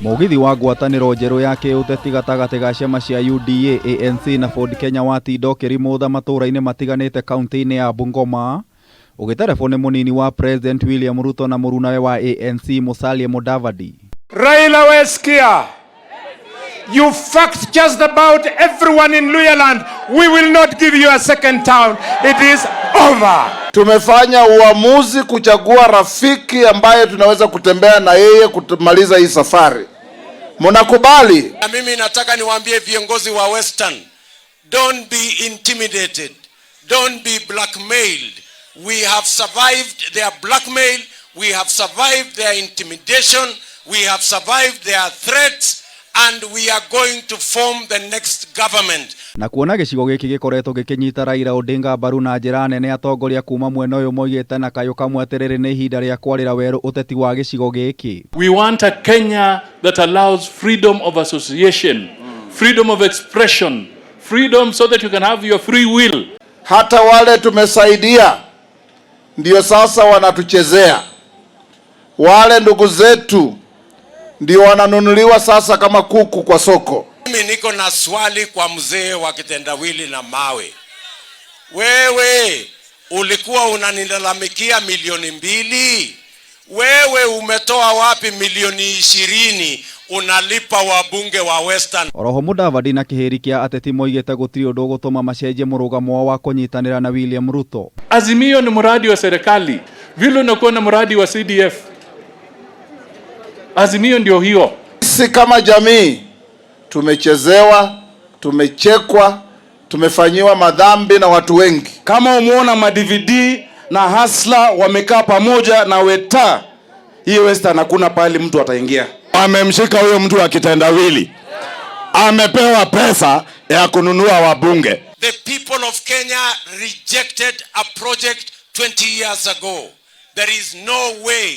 Mũgithi wa ngwatanĩro njerũ ya kĩũteti gatagatĩ ga ciama cia UDA, ANC na Ford Kenya watinda ũkĩrimũtha matũũra-inĩ matiganĩte kaunti-inĩ ya Bungoma, ũgĩterebwo nĩ mũnini wa President William Ruto na mũrunawe wa ANC Musalia Mudavadi. Raila, we sikia. You fucked just about everyone in Luhyaland. We will not give you a second term. It is over. Tumefanya uamuzi kuchagua rafiki ambaye tunaweza kutembea na yeye kumaliza hii safari. Mnakubali? Na mimi nataka niwaambie viongozi wa Western, don't be intimidated, don't be blackmailed. We have survived their blackmail, we have survived their intimidation, we have survived their threats, and we are going to form the next government. Na kuona gĩcigo gĩkĩ gĩkoretwo gĩkĩnyita Raila Odinga mbaru na njĩra nene, atongoria kuma mwena ũyũ moigĩte na kayũ kamwe atĩ rĩrĩ nĩ ihinda rĩa kwarĩra werũ ũteti wa gĩcigo gĩkĩ. We want a Kenya that allows freedom of association, freedom of expression, freedom so that you can have your free will. Hata wale tumesaidia ndio sasa wanatuchezea. Wale ndugu zetu ndio wananunuliwa sasa kama kuku kwa soko. Mimi niko na swali kwa mzee wa kitendawili na mawe. Wewe ulikuwa unanilalamikia 2 milioni, wewe umetoa wapi milioni 20 unalipa wabunge wa Western? Oroho Mudavadi na kĩhĩri kĩa ateti moigĩte gũtirĩ ũndũ ũgũtũma macenjie mũrũgamo wao wa kũnyitanĩra na William Ruto. Azimio ni mradi wa serikali, vile unakuwa na mradi wa CDF. Azimio ndio hiyo. Sisi kama jamii tumechezewa, tumechekwa, tumefanyiwa madhambi na watu wengi. Kama umeona ma-DVD na Hustler wamekaa pamoja na Weta, hii Western hakuna pahali mtu ataingia. Amemshika huyo mtu wa kitendawili, amepewa pesa ya kununua wabunge. The people of Kenya rejected a project 20 years ago. There is no way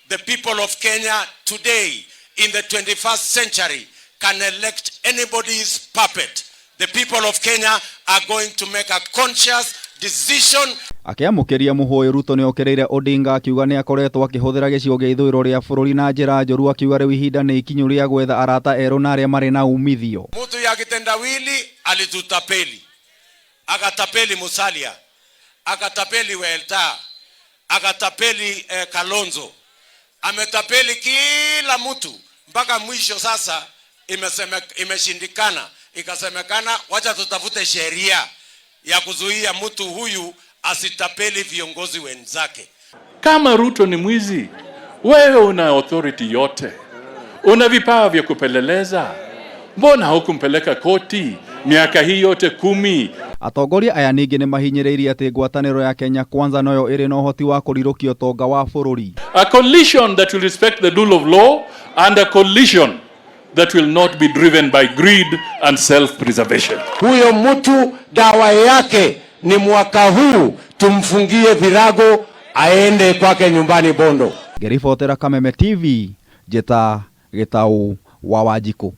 the people of Kenya today in the 21st century can elect anybody's puppet. The people of Kenya are going to make a conscious decision. Akĩamũkĩria mũhũyũ, Ruto nĩ okĩrĩire Odinga akiuga nĩ akoretwo akĩhũthĩra gĩcigo gĩa ithũĩro rĩa bũrũri na njĩra njũru, akiuga rĩu ihinda nĩ ikinyu rĩa gwetha arata erũ na arĩa marĩ na umithio. Mtu ya kitendawili alitutapeli, akatapeli Musalia, akatapeli Weta, akatapeli Kalonzo, ametapeli kila mtu mpaka mwisho. Sasa imeshindikana, ikasemekana wacha tutafute sheria ya kuzuia mtu huyu asitapeli viongozi wenzake. Kama Ruto ni mwizi, wewe una authority yote, una vipawa vya kupeleleza, mbona hukumpeleka koti miaka hii yote 10? Atongoria aya ningĩ nĩ mahinyĩrĩirie atĩ ngwatanĩro ya Kenya Kwanza noyo ĩrĩ na ũhoti wa kũrirũkia ũtonga wa bũrũri. A coalition that will respect the rule of law and a coalition that will not be driven by greed and self-preservation. Huyo mtu dawa yake ni mwaka huu tumfungie virago aende kwake nyumbani Bondo. Ngĩribotera Kameme TV, njĩta Gĩtaũ wa Wanjikũ.